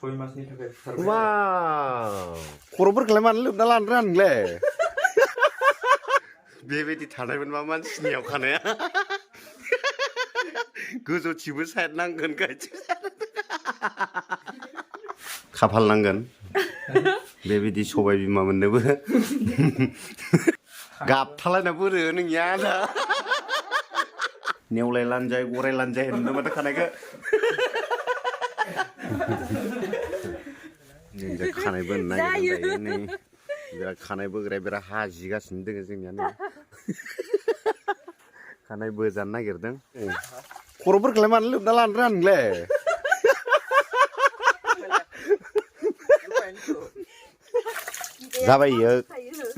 6 मासनि थाखाय वाव खर'फोरखौलाय मानो लोबना लानो रोङा नोंलाय बेबायदि थानायमोनबा मानसिनियाव खानाया गोजौथिबो साइड नांगोन गायथिबो खाफाल नांगोन बेबायदि सबाय बिमा मोननोबो गाबथालायना बोरो नोंनिया दा नेवलाय लानजाय गराय लानजाय होनदों माथो खानायखौ नै खानाय बोनो नागिरदों नै बिराद खानाय बोग्राया बिराद हाजिगासिनो दङ जोंनिया नै खानाय बोजानो नागिरदों खर'फोरखौलाय मानो लोबना लानो रोङा नोंलाय जाबाय इयो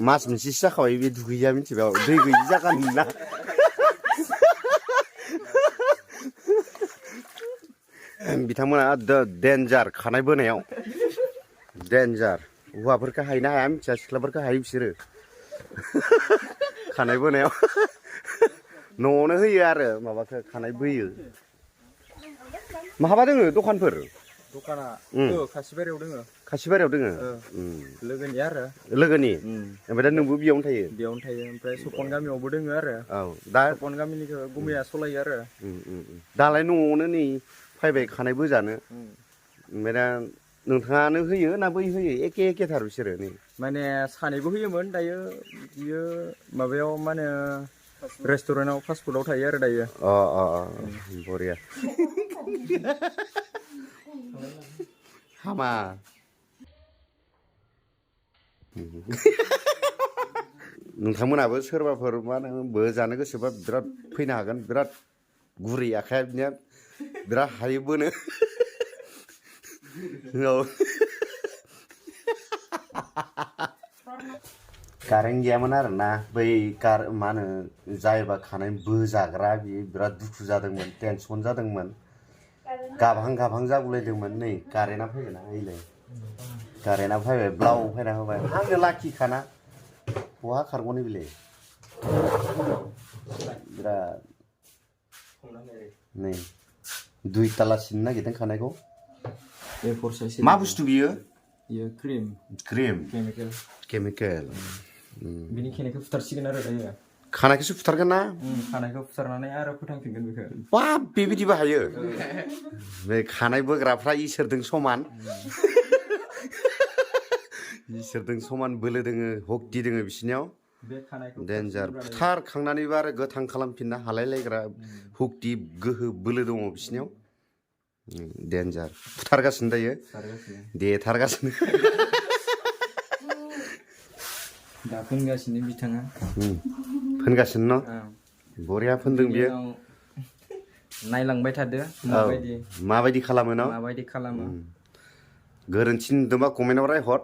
मास मोनसेसो जाखाबाय बे दुगैया मिथिबाय दै गैयि जागानो ना बिथांमोना डेन्जार खानाय बोनायाव डेन्जार हौवाफोरखौ हायनो हाया मिथिया सिख्लाफोरखौ हायो बिसोरो खानाय बोनायाव न'आवनो होयो आरो माबाखौ खानाय बोयो माहाबा दोङो दखानफोर दखाना खासिबारियाव दोङो खासिबारियाव दोङो लोगोनि आरो लोगोनि ओमफ्राय दा नोंबो बेयावनो थायो ओमफ्राय सपन गामियावबो दोङो आरो औ दा सपन गामिनिखौ गुमैया सलायो आरो दालाय न'आवनो नै फैबाय खानाय बोजानो ओमफ्राय दा नोंथाङानो होयो ना बै होयो एखेथार बिसोरो नै माने सानैबो होयोमोन दायो बियो माबायाव मा होनो रेस्टुरेन्टआव फास्ट फुडआव थायो आरो दायो बरिया हामा नोंथांमोनाबो सोरबाफोर मा होनो बोजानो गोसोबा बिराद फैनो हागोन बिराद गुरै आखाइया बिनिया बिराद हायो बोनो कारेन्ट गैयामोन आरोना बै मा होनो जायबा खानाय बोजाग्रा बियो बिराद दुखु जादोंमोन टेनसन जादोंमोन गाबहां जागुलायदोंमोन नै कारेन्टआ फैबायना ओइलाय कारेन्टआ फैबाय ब्लाव फैना होबाय आंनो लाखिखाना बहा खारग'नो बिलाय बिराद नै 2 ताला सिननो नागिरदों खानायखौ मा बुस्थु बियो क्रिम केमिकेल बिनि खानायखौ फुथारसिगोन आरो दायो खानायखौसो फुथारगोन ना खानायखौ फुथारनानै आरो फोथांफिनगोन बेखौ बाब बेबायदिबो हायो बे खानाय बोग्राफ्रा इसोरजों समान इसोरजों समान बोलो दोङो हक्ति दोङो बिसिनियाव डेन्जार फुथारखांनानैबो आरो गोथां खालामफिननो हालायलायग्रा हक्ति गोहो बोलो दङ बिसिनियाव डेन्जार फुथारगासिनो दायो देथारगासिनो दा फोनगासिनो बिथाङा फोनगासिनो न बरिया फोनदों बियो नायलांबाय थादो माबायदि खालामो न माबायदि खालामो गोरोन्थि नुदोंबा कमेन्टआव रायहर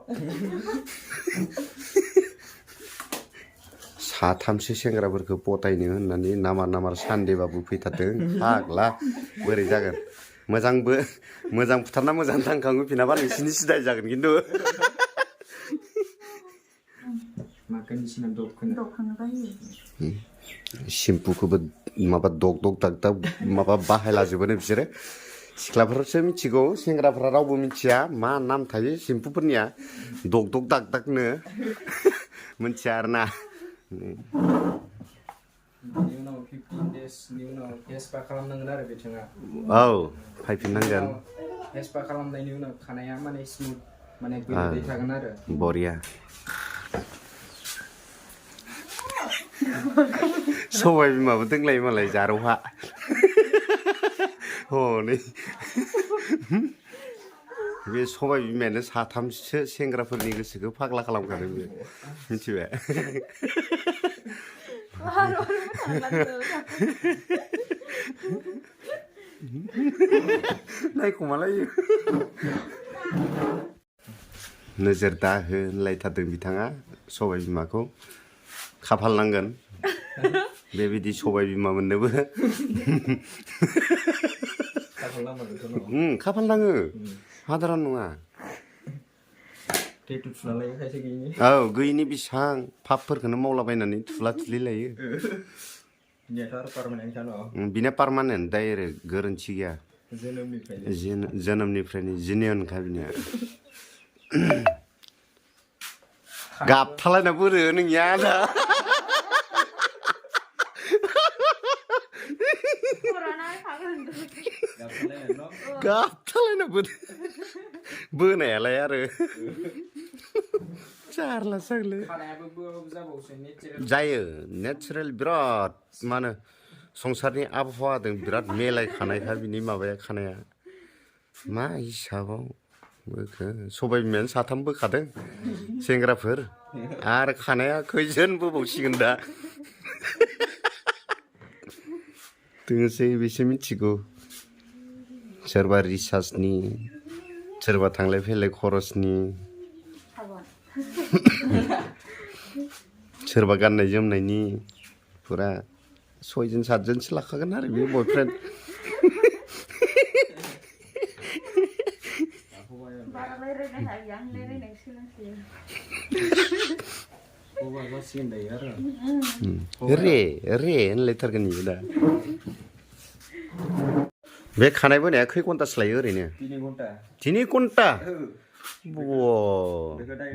साथामसो सेंग्राफोरखौ पटायनो होननानै नामार सान्देबाबो फैथारदों फाग्ला बोरै जागोन मोजां फुथारना मोजां थांखाङो फिनाबा नोंसिनि सिदाय जागोन खिन्थु सिम्पुखौबो माबा दग दाग माबा बाहायलाजोबोनो बिसोरो सिख्लाफोरसो मिथिगौ सेंग्राफ्रा रावबो मिथिया मा नाम थायो सिम्पुफोरनिया दग दागनो मिथिया आरोना औ फैफिननांगोन हेस्पा खालामनायनि उनाव खानाया माने स्मुथ माने गोदै थागोन आरो बरिया सबाय बिमाबो दोंलायो मालाय जारौहा हनै बे सबाय बिमायानो साथामसो सेंग्राफोरनि गोसोखौ फाग्ला खालामखादों बे मिथिबाय नायखोमालायो नोजोर दा हो होनलायथारदों बिथाङा सबाय बिमाखौ खाफाल नांगोन बेबायदि सबाय बिमा मोननोबो खाफाल नाङो हादारन नङा औ गैयिनि बेसां फापफोरखौनो मावलाबायनानै थुला थुलि लायो बिना पारमानेन्ट डाइरेक्ट गोरोन्थि गैया जोनोमनिफ्रायनो जिनियनखा बिनिया गाबथालायना बोरो नोंनिया दा गाबथालायना बोनायालाय आरो जारला साग्लो जायो नेचारेल बिराद मा होनो संसारनि आबहावाजों बिराद मेलायखानायखा बिनि माबाया खानाया मा हिसाबाव बोखो सबाय बिमायानो साथाम बोखादों सेंग्राफोर आरो खानाया खैजोन बोबावसिगोन दा दोंसै बेसो मिथिगौ सोरबा रिसार्जनि सोरबा थांलाय फैलाय खरसनि सोरबा गाननाय जोमनायनि फुरा 6 जन 7 जनसो लाखागोन आरो बे बयफ्रेन्ड रे होनलायथारगोन इयो दा बे खानाय बोनाया खै घन्टासो लायो ओरैनो 3 घन्टा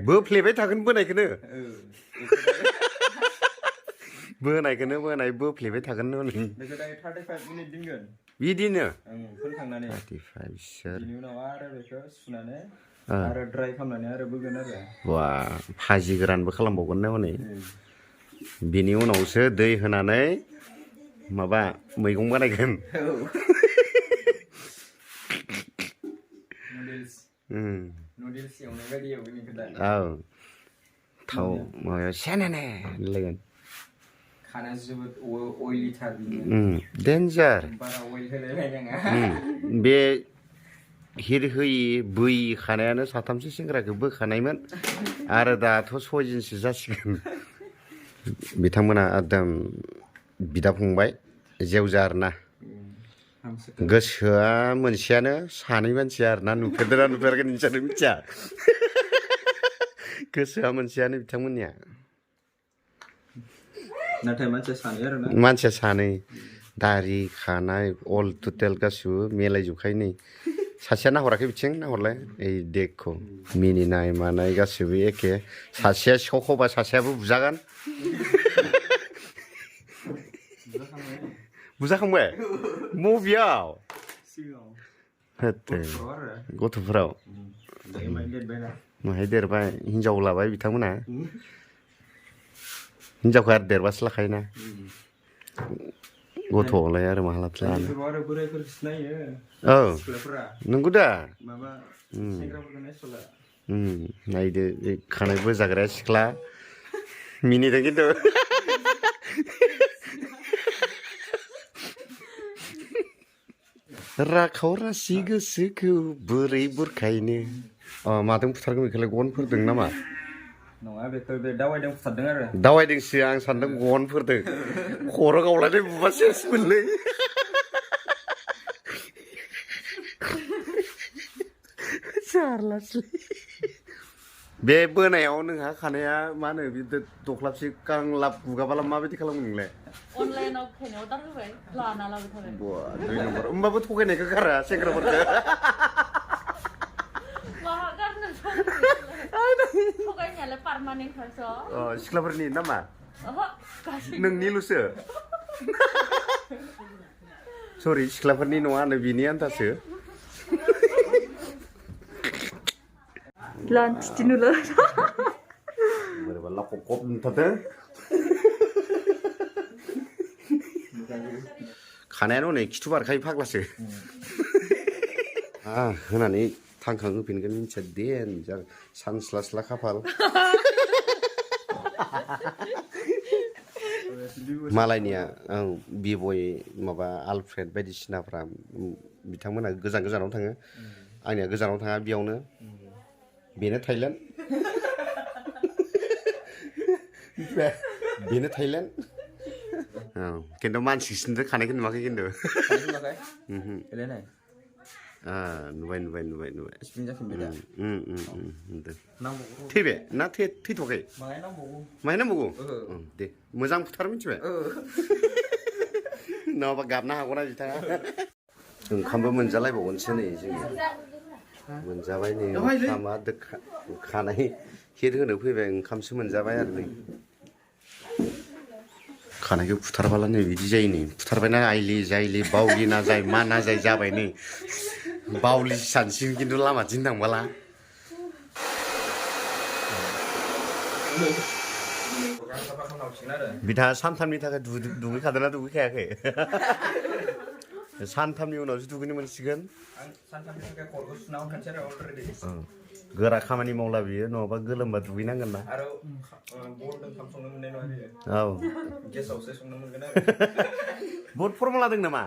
बोफ्लेबाय थागोन बोनायखौनो बोफ्लेबाय थागोन बिदिनो वा भाजि गोरानबो खालामबावगोन ना हनै बिनि उनावसो दै होनानै माबा मैगं बानायगोन औ थाव माबायाव सेनेने होनलायगोन खाना जोबोद अइलिथार डेन्जार बे हिट होयि बोयि खानायानो साथामसो सेंग्राखौ बोखानायमोन आरो दाथ' 6 जनसो जासिगोन बिथांमोना एकदम बिदा फंबाय जेवजा आरोना गोसोआ मोनसेयानो सानै मानसि आरोना नुफेरदोंना नुफेराखै नोंसोरो मिथिया गोसोआ मोनसेयानो बिथांमोननिया नाथाय मानसिया सानै दारि खानाय अल टटेल गासिबो मेलायजोबखायो नै सासेया नाहराखै बिथिं नाहरलाय ओइ देखौ मिनिनाय मानाय गासिबो एखे सासेया सिखाव सासेयाबो बुजागोन बुजाखांबाय बबेयाव गथ'फोराव माहाय देरबाय हिनजाव लाबाय बिथांमोना हिनजावखौ आरो देरबासो लाखायोना गथ'आवलाय आरो माहालाथो लानो औ नंगौ दा नायदो खानाय बोजाग्राया सिख्ला मिनिदों खिन्थु राखाव रासि गोसोखौ बोरै बुरखायनो मादों बुथारगोन बेखौलाय गनफोरदों नामा नङा बेखौ बे दावाइदों बुथारदों आरो दावाइदोंसो आं सानदों गनफोरदों खर' गावलायनाय बुबा सेसमोनलै जारलासोलै बे बोनायाव नोंहा खानाया मा होनो बे दख्लाबसे गांलाब गुगाबाला माबायदि खालामो नोंलाय अनलाइनाव खायनायाव अर्डार होबाय लाना लाबोबाय थाबाय दुइ नम्बर होमबाबो थगायनायखौ गारा सेंग्राफोरखौ थगायनायालाय पारमानेन्ट खासो सिख्लाफोरनि नामा नोंनिल'सो सरि सिख्लाफोरनि नङा नो बिनि आन्थासो लान्च दिनुला बोरैबा लाखब नुथारदों खानायानो हनै खिथु बारखायो फाग्लासो होनानै थांखां होफिनगोन मिथिया देनजार सानस्लास्ला खाफाल मालायनिया बिबय माबा आलफ्रेड बायदिसिनाफ्रा बिथांमोना गोजान गोजानाव थाङो आंनिया गोजानाव थाङा बेयावनो बेनो थाइलेण्ड खिन्थु मानसिसिनथ' खानायखौ नुवाखै खिन्थु नुबाय थैबाय ना थैथ'वाखै माहाय नांबावगौ दे मोजां फुथार मिथिबाय नङाबा गाबनो हागौना बिथाङा ओंखामबो मोनजालायबावगोनसो नै जोङो मोनजाबाय नै ओंखामा खानाय हिट होनो फैबाय ओंखामसो मोनजाबाय आरो नै खानायखौ फुथारबाला नै बिदि जायो नै फुथारबायना आइलि जाइलि बावलि ना जाय मा ना जाय जाबाय नै बावलि सानसिम खिन्थु लामाथिं थांबाला बिथाङा सानथामनि थाखाय दुगैखादोंना दुगैखायाखै सानथामनि उनावसो दुगैनो मोनसिगोन गोरा खामानि मावला बियो नङाबा गोलोमबा दुगैनांगोन ना औ बहुद फर्मुला दं नामा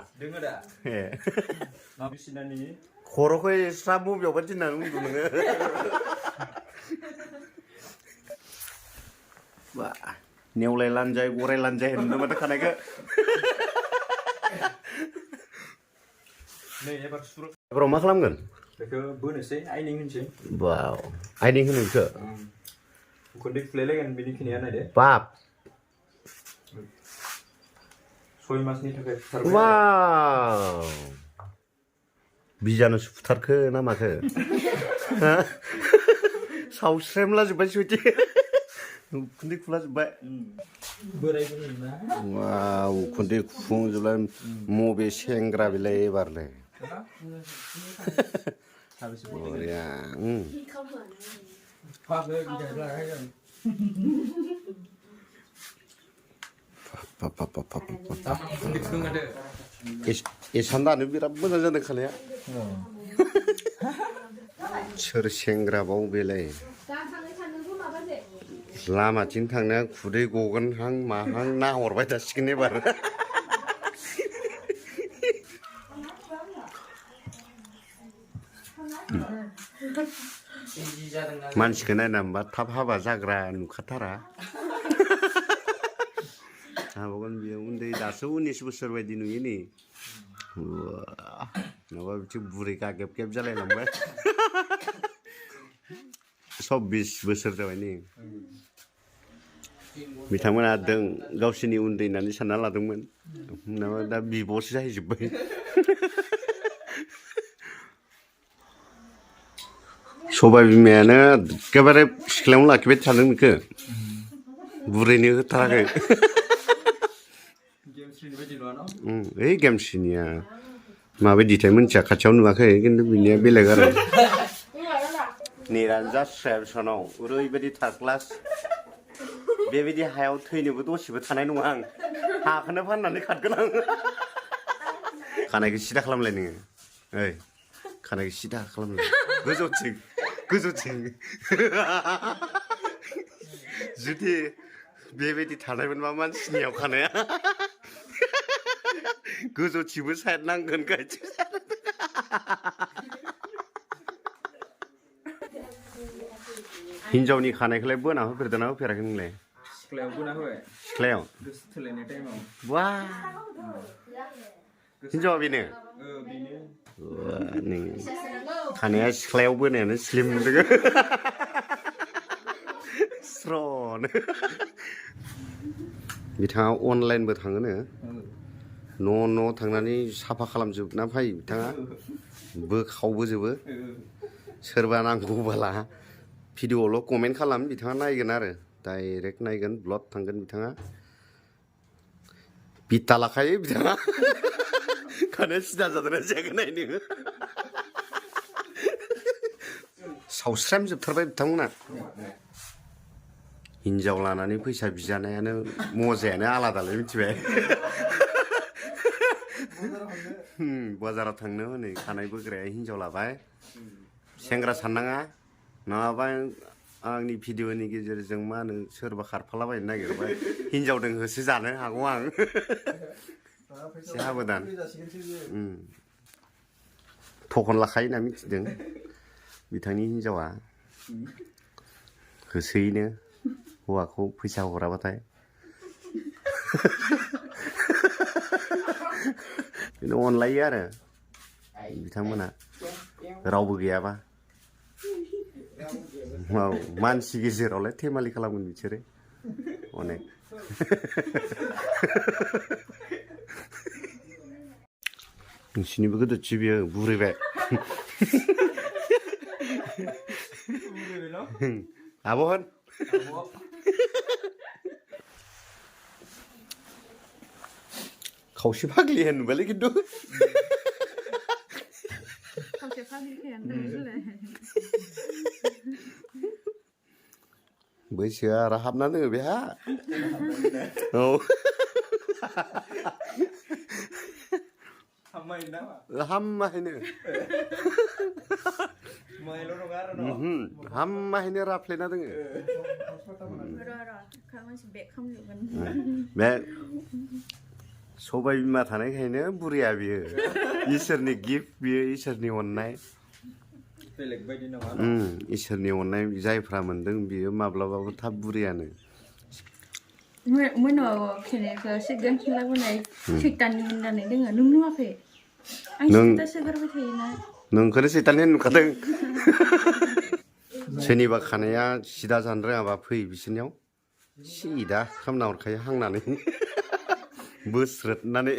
खर'खौ एक्सट्रा बबेयावबा दोननानै उन्दु नोङो बा नेवलाय लानजाय गराय लानजाय होनदों माथो खानायखौ एबाराव मा खालामगोन बेखौ बोनोसै आइनिं होनसै वाव आइनिं होनो बेखौ उखुन्दै खुलायलायगोन बिनि खिनिया नायदो बाप 6 मासनि थाखाय फुथारबाय वाव बिजानुसो फुथारखो ना माखो सावस्रेमला जोब्बाय सुइटि उखुन्दै खुलाजोब्बाय बोराय बुरैना वाव उखुन्दै खुफुंजोबलाय मबे सेंग्रा बेलाय एबारलाय बरिया एसान दानो बिराद मोजां जादों खानाया सोर सेंग्रा बाव बेलाय लामाथिं थांनाया खुदै गगोनहां माहां नाहरबाय थासिगोन एबार मानसिखौ नायना होमबा थाब हाबा जाग्रा नुखाथारा हाबागोन बियो उन्दै दासो 19 बोसोर बायदि नुयो नै नङाबा बिदि बुरै गागेब गेब जालायलांबाय 26 बोसोर जाबाय नै बिथांमोना गावसोरनि उन्दै होननानै सानना लादोंमोन नङाबा दा बिब'सो जाहैजोब्बाय सबाय बिमायानो एखेबारे सिख्लायावनो लाखिबाय थादों बेखौ बुरैनो होथाराखै ओइ गेमस्रिनिया माबायदिथाय मिथिया खाथियाव नुवाखै खिन्थु बिनिया बेलेग आरो निरानजा स्रेबसनाव ओरैबायदि थार्ड क्लास बेबायदि हायाव थैनोबो दसेबो थानाय नङा आं हाखौनो फाननानै खारगोन आं खानायखौ सिदा खालामलाय नोङो ओइ खानायखौ सिदा खालामलाय गोजौथिं जुदि बेबायदि थानायमोनबा मानसिनियाव खानाया गोजौथिंबो साइड नांगोन गायथिं हिनजावनि खानायखौलाय बोना होफेरदोंना होफेराखै नोंलाय सिख्लायाव बोना होबाय सिख्लायाव गोसो थोलायनाय टाइमाव वा हिनजावा बेनो खानाया सिख्लायाव बोनायानो स्लिम दोङो स्रनो बिथाङा अनलाइनबो थाङोनो न' थांनानै साफा खालामजोबना फैयो बिथाङा बोखावबोजोबो सोरबा नांगौबाला भिडिअ'ल' कमेन्ट खालाम बिथाङा नायगोन आरो डाइरेक्ट नायगोन ब्लड थांगोन बिथाङा बिथा लाखायो बिथाङा खानाया सिदा जादोंना जायाखै नायनो सावस्राम जोबथारबाय बिथांमोना हिनजाव लानानै फैसा बिजानायानो मजायानो आलादालाय मिथिबाय बाजाराव थांनो हनै खानाय बोग्राया हिनजाव लाबाय सेंग्रा साननाङा नङाबा आंनि भिडिअ'नि गेजेरजों मा होनो सोरबा खारफालाबायनो नागिरबाय हिनजावदों होसो जानो हागौ आं एसे हाबोदान थखन लाखायो होनना मिथिदों बिथांनि हिनजावा होसोयैनो हौवाखौ फैसा हराबाथाय बिदिनो अनलायो आरो बिथांमोना रावबो गैयाबा मानसि गेजेरावलाय थेमालि खालामगोन बिसोरो अनेक नोंसिनिबो गोदोरथि बियो बुरैबाय आब' होन खावसे फाग्लि होनबायलै खिन्थु खावसे फाग्लिखायानो दोङोलै बैसोआ आरो हाबना दोङो बेहा औ हामाहैनो हामाहैनो राफ्लेना दोङो मानसि बेग खालामजोबगोन बे सबाय बिमा थानायखायनो बुरिया बियो इसोरनि गिफ्ट बियो इसोरनि अननाय बेलेग बायदि नङा इसोरनि अननाय जायफ्रा मोनदों बियो माब्लाबाबो थाब बुरियानो मोनाव खेनेखौ सिगां लाबोनाय सैताननि होननानै दोङो नों नुवाखै आं स्टेटास होगारबाय थायोना नोंखौनो सैताननि नुखादों सोरनिबा खानाया सिदा जानो रोङाबा फै बिसोरनियाव सिदा खालामना हरखायो हांनानै बोस्रोदनानै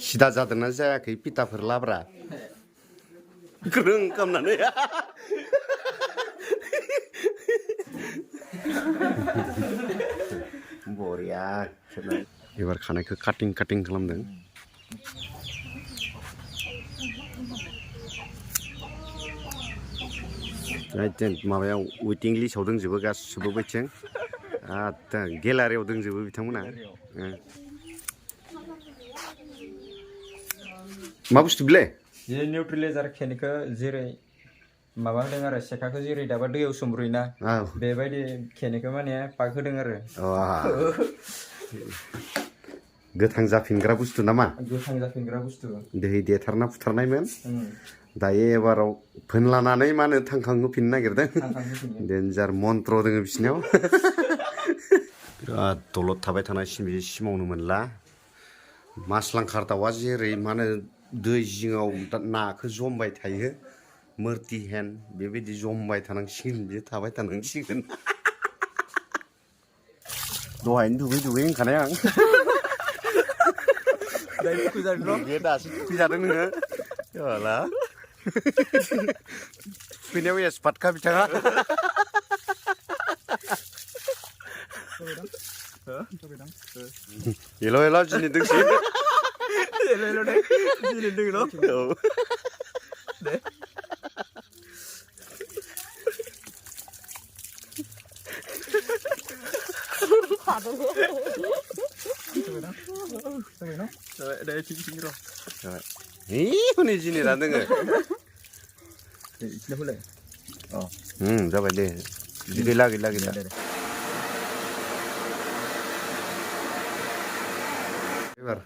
सिदा जादोंना जायाखै पिताफोर लाब्रा ग्रों खालामनानै बरिया एबार खानायखौ काटिं खालामदों माबायाव वेटिं लिस्टआव दंजोबो गासिबो बैथिं आदसा गेलारियाव दंजोबो बिथांमोना मा बुस्थु बिलाय जे निउट्रिलाइजार खेनिखौ जेरै माबा होदों आरो सेखाखौ जेरै दाबा दैयाव सोमब्रुयोना बेबायदि खेनिखौ माने पाक होदों आरो गोथां जाफिनग्रा बुस्थु नामा गोथां जाफिनग्रा बुस्थु दै देथारना फुथारनायमोन दायो एबाराव फोनलानानै मा होनो थांखांहोफिननो नागिरदों डेन्जार मन्त्र दोङो बिसिनियाव बिराद दलद थाबाय थानाय सिमावनो मोनला मासलांखार दाउआ जेरै मा होनो दै जिङाव नाखौ जमबाय थायो मोरति हेन बेबायदि जमबाय थानांसिगोन बियो थाबाय थानांसिगोन दहायनो दुगै होनखानाय आं दासो थुखैजादों नोङो होला थुखैनायाव एक्सपार्टखा बिथाङा हेल' दिनै दोंसै दिनै दोङो न' दे हनै जिनिरा दोङो जाबाय दे गैला एबार